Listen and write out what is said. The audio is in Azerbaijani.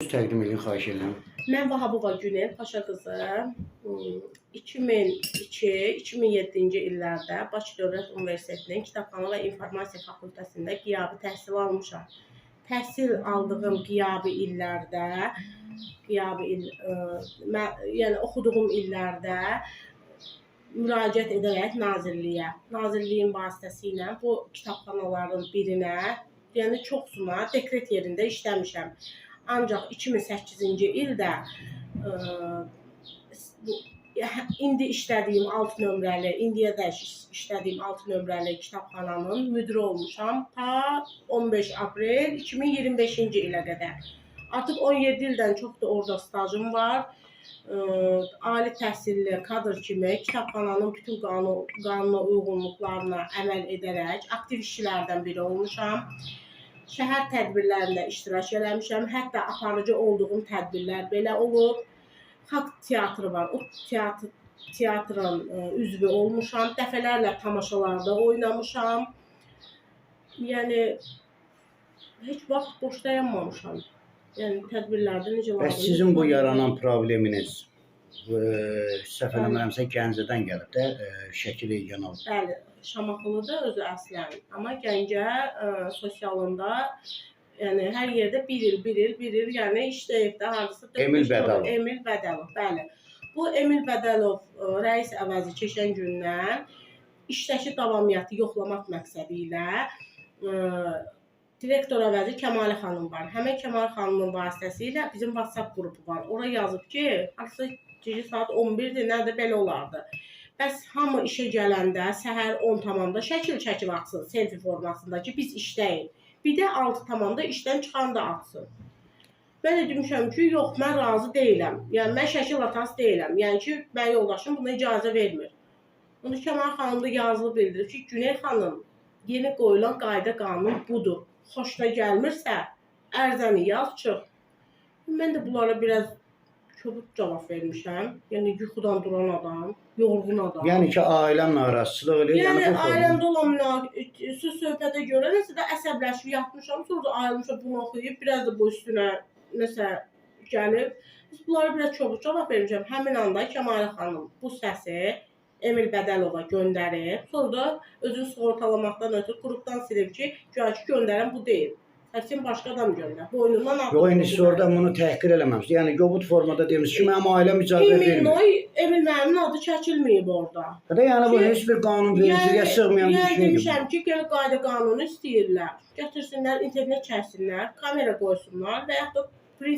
Özünüzü təqdim edin, xahiş edirəm. Mən Vahabova Günel Paşa qızı, 2002-2007-ci illərdə Bakı Dövlət Universitetinin Kitabxana və İnformasiya fakültəsində qiyabi təhsil almışam. Təhsil aldığım qiyabi illərdə, qiyabi il, yəni oxuduğum illərdə müraciət edərək nazirliyə, nazirliyin vasitəsilə bu kitabxanaların birinə, yəni çoxsuna dekret yerində işləmişəm. Ancaq 2008-ci ildə bu indi işlədiyim 6 nömrəli, indiyədək işlədiyim 6 nömrəli kitabxananın müdiri olmuşam ta 15 aprel 2025-ci ilə qədər. Artıq 17 ildən çoxdur orada stajım var. Ali təhsilli kadr kimi kitabxananın bütün qanuna uyğunluqlarına əməl edərək aktiv işçilərdən biri olmuşam. Şəhər tədbirlərində iştirak eləmişəm. Hətta aparıcı olduğum tədbirlər belə olub. Xalq teatrı var. O teatrın üzvü olmuşam. Dəfələrlə tamaşalarda oynamışam. Yəni heç vaxt boş dayanmamışam. Yəni tədbirlərdə necə Bəs lazım. sizin bu yaranan probleminiz səhv eləmirəmsə Gəncədən gəlib də, Şəkili Yanal. Bəli, Şamaxılıdır özü əslən. Amma Gəncə sosialında, yəni hər yerdə bir il, bir il, bir il, yəni işləyib də hardasa dörd, Emil beş dənə- Bədəlov. Emil Bədəlov, bəli. Bu Emil Bədəlov rəis əvəzi keçən gündən işdəki davamiyyəti yoxlamaq məqsədi ilə direktor əvəzi Kəmalə xanım var. Həmin Kəmalə xanımın vasitəsilə bizim WhatsApp qrupu var. Ora yazıb ki, hardasa gecə saat 11-dir, nədir belə olardı. Bəs hamı işə gələndə səhər 10 tamamda şəkil çəkib atsın selfie formasında ki, biz işdəyik. Bir də 6 tamamda işdən çıxanda atsın. Mən də demişəm ki, yox, mən razı deyiləm. Yəni mən şəkil atası deyiləm. Yəni ki, mənim yoldaşım buna icazə vermir. Bunu Kəmal xanım da yazılı bildirib ki, Günel xanım, yeni qoyulan qayda qanun budur. Xoşuna gəlmirsə, ərizəni yaz, çıx. Mən də bunlara biraz kobud cavab vermişəm. Yəni yuxudan duran adam, yorğun adam. Yəni ki, ailəm narazıçılıq eləyir. Yəni, Yəni, bu forma. ailəmdə olan söz söhbətə görə nəsə də əsəbləşib yatmışam, sonra da ayılmışam, bunu oxuyub, biraz da bu üstünə nəsə gəlib. Biz bunlara biraz kobud cavab vermişəm. Həmin anda Kəmalə xanım bu səsi Emil Bədəlova göndərib, sonra da özünü sığortalamaqdan ötürü qrupdan silib ki, güya ki göndərən bu deyil. Səsin başqa adam göndər. Boynundan atıb. Yox, indi siz orada bunu təhqir eləməmisiniz. Yəni kobud formada demişsiniz ki, mənim ailəm icazə Emil vermir. Noy, Emil müəllimin adı çəkilməyib orada. Da yəni bu heç bir qanunvericiliyə sığmayan bir yəni şeydir. Demişəm ki, gəl qayda qanunu istəyirlər. Gətirsinlər, internet çəksinlər, kamera qoysunlar və yaxud da print.